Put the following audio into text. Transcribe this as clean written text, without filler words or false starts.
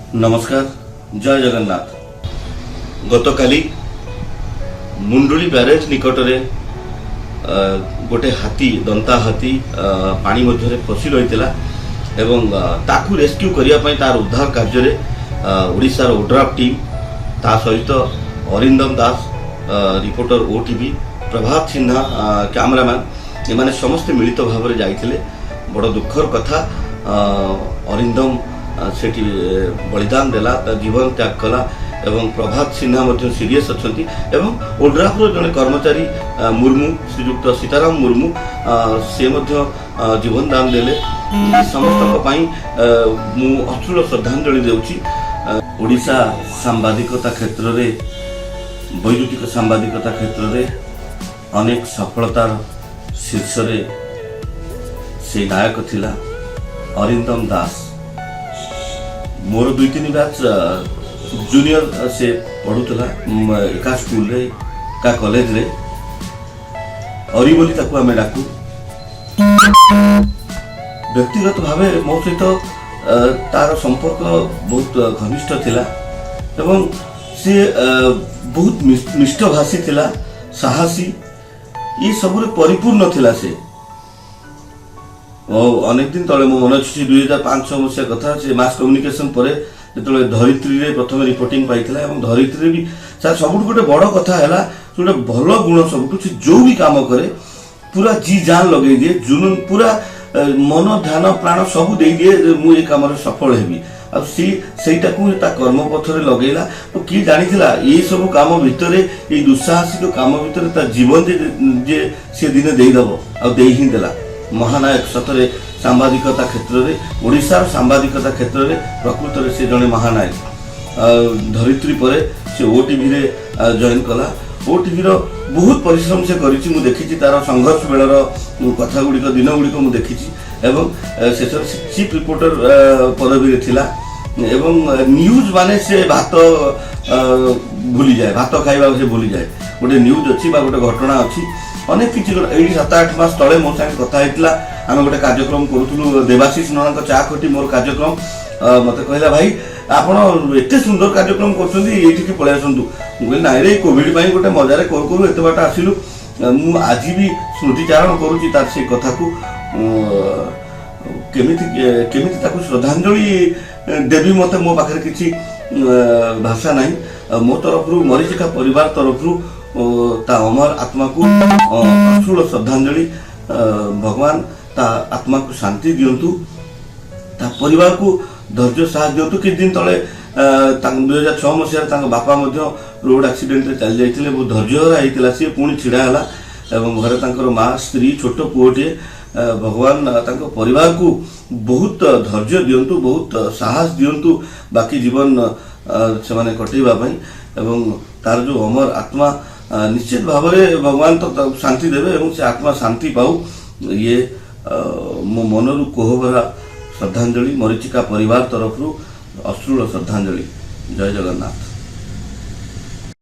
ନମସ୍କାର, ଜୟ ଜଗନ୍ନାଥ। ଗତକାଲି ମୁଣ୍ଡୁଳି ବ୍ୟାରେଜ ନିକଟରେ ଗୋଟେ ହାତୀ, ଦନ୍ତା ହାତୀ ପାଣି ମଧ୍ୟରେ ଫସି ରହିଥିଲା ଏବଂ ତାକୁ ରେସ୍କ୍ୟୁ କରିବା ପାଇଁ ତାର ଉଦ୍ଧାର କାର୍ଯ୍ୟରେ ଓଡ଼ିଶାର ଓଡ୍ରାଫ୍ ଟିମ୍, ତା ସହିତ ଅରିନ୍ଦମ ଦାସ, ରିପୋର୍ଟର ଓଟିଭି, ପ୍ରଭାତ ସିହ୍ନା, କ୍ୟାମେରାମ୍ୟାନ୍, ଏମାନେ ସମସ୍ତେ ମିଳିତ ଭାବରେ ଯାଇଥିଲେ। ବଡ଼ ଦୁଃଖର କଥା, ଅରିନ୍ଦମ ସେଠି ବଳିଦାନ ଦେଲା, ତା ଜୀବନ ତ୍ୟାଗ କଲା ଏବଂ ପ୍ରଭାତ ସିହ୍ନା ମଧ୍ୟ ସିରିୟସ୍ ଅଛନ୍ତି ଏବଂ ଓଡ୍ରାଫର ଜଣେ କର୍ମଚାରୀ ମୁର୍ମୁ, ଶ୍ରୀଯୁକ୍ତ ସୀତାରାମ ମୁର୍ମୁ, ସେ ମଧ୍ୟ ଜୀବନ ଦାନ ଦେଲେ। ଏ ସମସ୍ତଙ୍କ ପାଇଁ ମୁଁ ଅଶ୍ରୁଳ ଶ୍ରଦ୍ଧାଞ୍ଜଳି ଦେଉଛି। ଓଡ଼ିଶା ସାମ୍ବାଦିକତା କ୍ଷେତ୍ରରେ, ବୈଦ୍ୟୁତିକ ସାମ୍ବାଦିକତା କ୍ଷେତ୍ରରେ ଅନେକ ସଫଳତାର ଶୀର୍ଷରେ ସେଇ ନାୟକ ଥିଲା ଅରିନ୍ଦମ ଦାସ। ମୋର ଦୁଇ ତିନି ବ୍ୟାଚ୍ ଜୁନିୟର ସେ ପଢ଼ୁଥିଲା, ଏକା ସ୍କୁଲରେ, ଏକା କଲେଜରେ। ଅରି ବୋଲି ତାକୁ ଆମେ ଡାକୁ। ବ୍ୟକ୍ତିଗତ ଭାବେ ମୋ ସହିତ ତାର ସମ୍ପର୍କ ବହୁତ ଘନିଷ୍ଠ ଥିଲା ଏବଂ ସିଏ ବହୁତ ମିଷ୍ଟଭାଷୀ ଥିଲା, ସାହସୀ, ଏ ସବୁରେ ପରିପୂର୍ଣ୍ଣ ଥିଲା ସେ। ଓ ଅନେକ ଦିନ ତଳେ, ମୋ ମନେ ଅଛି, 2005-6 ମସିହା କଥା, ସେ ମାସ୍ କମ୍ୟୁନିକେସନ ପରେ ଯେତେବେଳେ ଧରିତ୍ରୀରେ ପ୍ରଥମେ ରିପୋର୍ଟିଂ ପାଇଥିଲା ଏବଂ ଧରିତ୍ରୀରେ ବି ସାର୍, ସବୁଠୁ ଗୋଟେ ବଡ଼ କଥା ହେଲା, ଗୋଟେ ଭଲ ଗୁଣ ସବୁଠୁ, ସେ ଯୋଉ ବି କାମ କରେ ପୁରା ଜି ଜାନ୍ ଲଗେଇ ଦିଏ, ଜୁନୁନ ପୁରା, ମନ ଧ୍ୟାନ ପ୍ରାଣ ସବୁ ଦେଇଦିଏ ଯେ ମୁଁ ଏ କାମରେ ସଫଳ ହେବି। ଆଉ ସିଏ ସେଇଟାକୁ ତା କର୍ମପଥରେ ଲଗେଇଲା। ତ କିଏ ଜାଣିଥିଲା ଏଇ ସବୁ କାମ ଭିତରେ, ଏଇ ଦୁଃସାହସିକ କାମ ଭିତରେ ତା ଜୀବନ ଯେ ସେ ଦିନେ ଦେଇଦବ, ଆଉ ଦେଇ ହିଁ ଦେଲା। ମହାନାୟକ ସତରେ। ସାମ୍ବାଦିକତା କ୍ଷେତ୍ରରେ, ଓଡ଼ିଶାର ସାମ୍ବାଦିକତା କ୍ଷେତ୍ରରେ ପ୍ରକୃତରେ ସେ ଜଣେ ମହାନାୟକ। ଆଉ ଧରିତ୍ରୀ ପରେ ସେ ଓଟିଭିରେ ଜଏନ୍ କଲା। ଓଟିଭିର ବହୁତ ପରିଶ୍ରମ ସେ କରିଛି। ମୁଁ ଦେଖିଛି ତାର ସଂଘର୍ଷ ବେଳର କଥା ଗୁଡ଼ିକ, ଦିନ ଗୁଡ଼ିକ ମୁଁ ଦେଖିଛି ଏବଂ ଶେଷରେ ଚିଫ୍ ରିପୋର୍ଟର ପଦବୀରେ ଥିଲା ଏବଂ ନ୍ୟୁଜ୍ ମାନେ ସେ ଭାତ ଭୁଲିଯାଏ, ଭାତ ଖାଇବା ସେ ଭୁଲିଯାଏ। ଗୋଟେ ନ୍ୟୁଜ୍ ଅଛି ବା ଗୋଟେ ଘଟଣା ଅଛି, ଅନେକ କିଛି। ଏଇଠି 7-8 ମାସ ତଳେ ମୋ ସାଙ୍ଗେ କଥା ହେଇଥିଲା। ଆମେ ଗୋଟେ କାର୍ଯ୍ୟକ୍ରମ କରୁଥିଲୁ, ଦେବାଶିଷ ନନାଙ୍କ ଚା ଖଟି ମୋର କାର୍ଯ୍ୟକ୍ରମ। ମତେ କହିଲା, "ଭାଇ, ଆପଣ ଏତେ ସୁନ୍ଦର କାର୍ଯ୍ୟକ୍ରମ କରୁଛନ୍ତି, ଏଇଠିକି ପଳେଇ ଆସନ୍ତୁ।" ମୁଁ କହିଲି, "ନାଇଁ ରେ, କୋଭିଡ ପାଇଁ ଗୋଟେ ମଜାରେ କରୁ କରୁ ଏତେ ବାଟ ଆସିଲୁ।" ମୁଁ ଆଜି ବି ସ୍ମୃତିଚାରଣ କରୁଛି ତାର ସେଇ କଥାକୁ। କେମିତି କେମିତି ତାକୁ ଶ୍ରଦ୍ଧାଞ୍ଜଳି ଦେବି, ମତେ ମୋ ପାଖରେ କିଛି ଭାଷା ନାହିଁ। ଆଉ ମୋ ତରଫରୁ, ମରିଚିକା ପରିବାର ତରଫରୁ ତା ଅମର ଆତ୍ମାକୁ ଅଶ୍ରୁଳ ଶ୍ରଦ୍ଧାଞ୍ଜଳି। ଭଗବାନ ତା ଆତ୍ମାକୁ ଶାନ୍ତି ଦିଅନ୍ତୁ, ତା ପରିବାରକୁ ଧୈର୍ଯ୍ୟ ସାହସ ଦିଅନ୍ତୁ। କିଛି ଦିନ ତଳେ ତାଙ୍କ 2006 ମସିହାରେ ତାଙ୍କ ବାପା ମଧ୍ୟ ରୋଡ ଆକ୍ସିଡେଣ୍ଟରେ ଚାଲି ଯାଇଥିଲେ। ବହୁତ ଧୈର୍ଯ୍ୟହରା ହେଇଥିଲା ସିଏ, ପୁଣି ଛିଡ଼ା ହେଲା ଏବଂ ଘରେ ତାଙ୍କର ମା, ସ୍ତ୍ରୀ, ଛୋଟ ପୁଅଟିଏ। ଭଗବାନ ତାଙ୍କ ପରିବାରକୁ ବହୁତ ଧୈର୍ଯ୍ୟ ଦିଅନ୍ତୁ, ବହୁତ ସାହସ ଦିଅନ୍ତୁ ବାକି ଜୀବନ ସେମାନେ କଟେଇବା ପାଇଁ ଏବଂ ତାର ଯୋଉ ଅମର ଆତ୍ମା, ନିଶ୍ଚିତ ଭାବରେ ଭଗବାନ ତ ତାକୁ ଶାନ୍ତି ଦେବେ ଏବଂ ସେ ଆତ୍ମା ଶାନ୍ତି ପାଉ। ଇଏ ମୋ ମନରୁ କୋହଭରା ଶ୍ରଦ୍ଧାଞ୍ଜଳି, ମରିଚିକା ପରିବାର ତରଫରୁ ଅଶ୍ରୁଳ ଶ୍ରଦ୍ଧାଞ୍ଜଳି। ଜୟ ଜଗନ୍ନାଥ।